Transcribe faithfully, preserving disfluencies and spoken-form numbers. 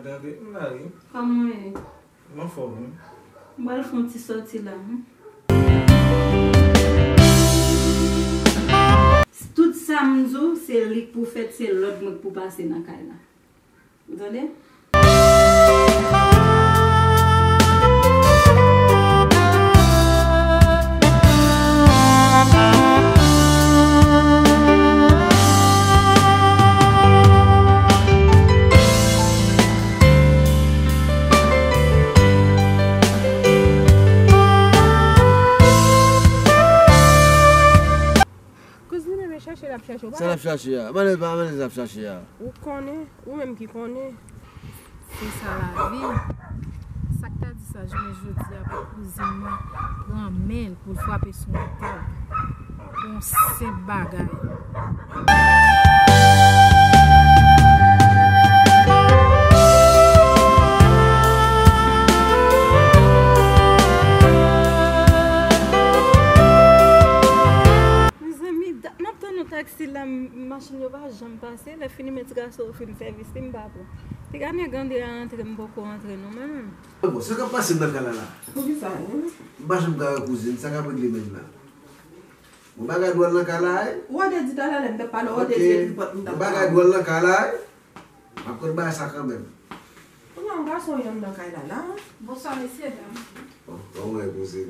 Gade, m la wi. Kòman w ye? M anfòm wi. M pral fè yon ti sòti la, wi. Tout sa m di w, se li k pou fèt, se lòd mwen k pou pase nan kay la. Ou tande? Kouzin li menm e chache l ap chache w. Sa l ap chache a? Malèz pa malèz l ap chache a. Ou konnen, ou menm ki konnen. Se sa lavi. Sa k ta di sa jounen jodi a pou kouzin mwen pran men l pou l frape sou yon tab pou yon senp bagay. Mezanmi, dat m ap tann yon taksi la, m- machin yo pa janm pase. Lè fini men ti gason yo fin sèvis li, m pa pran. Piga nèg Andre a rantre, m poko rantre non, mwen menm. Bon, sa k ap pase nan kay la la? Poukisa, wi? M pa janm ka wè kouzin, sa k ap regle menm la? Bon, bagay dwòl nan kay la, wi. Ou ande di talè lè m t ap pale, ou ande di epi pòt m t ap pale. Bon, bagay dwòl nan kay la, wi. M ap konn bagay sa kanmenm. Kounye a yon gason yon nan kay la la. Bonswa mesye dam. Bon, kòman w ye kouzin?